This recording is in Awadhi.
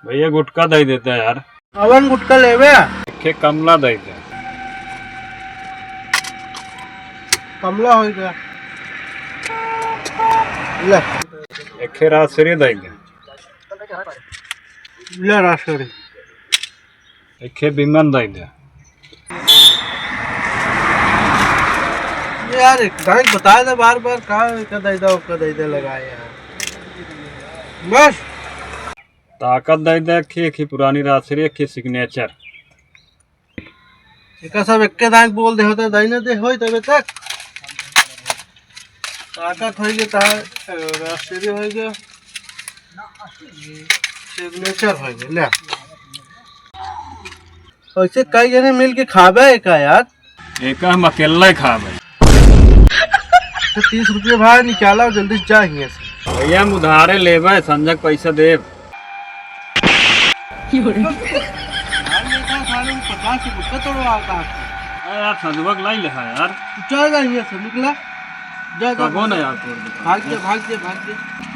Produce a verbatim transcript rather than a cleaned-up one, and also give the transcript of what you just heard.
भैया, गुटखा दे देते हैं यार। कवन गुटखा लेबे? एखे कमला दे दे। कमला होइ गया। ले। एखे राजश्री दे दे। ले राजश्री। एखे विमल दे दे। यार, एक दाई बताए दे बार बार, का एका दे दे, ओका दे दे लगाए यार। बस। ताकत दे दे, एखे, एखे पुरानी राजश्री, एखे signature। एका सब एक्के दाई बोल दे होते, दाई ना दे होई तबे तक। ताकत होई गए, तार, अ, राजश्री होई गए, signature होई गए, ले। ऐसे कई जने मिल के खाबे है का यार? एका हम अकेला ही खाबे। तो तीस रुपये भाई निकाला और जल्दी से जा हियां से। भैया, हम उधारे लेबे, संजय के पैसा देब। यार, ये था साले, वो पचास के गुटखा तोड़वा का। अरे यार, संजय के लाई ले है यार। तू चल जा हियां से, निकला। जा, जा, कबो जा। ना यार, तोड़ दे। भाग जा, भाग जा, भाग जा।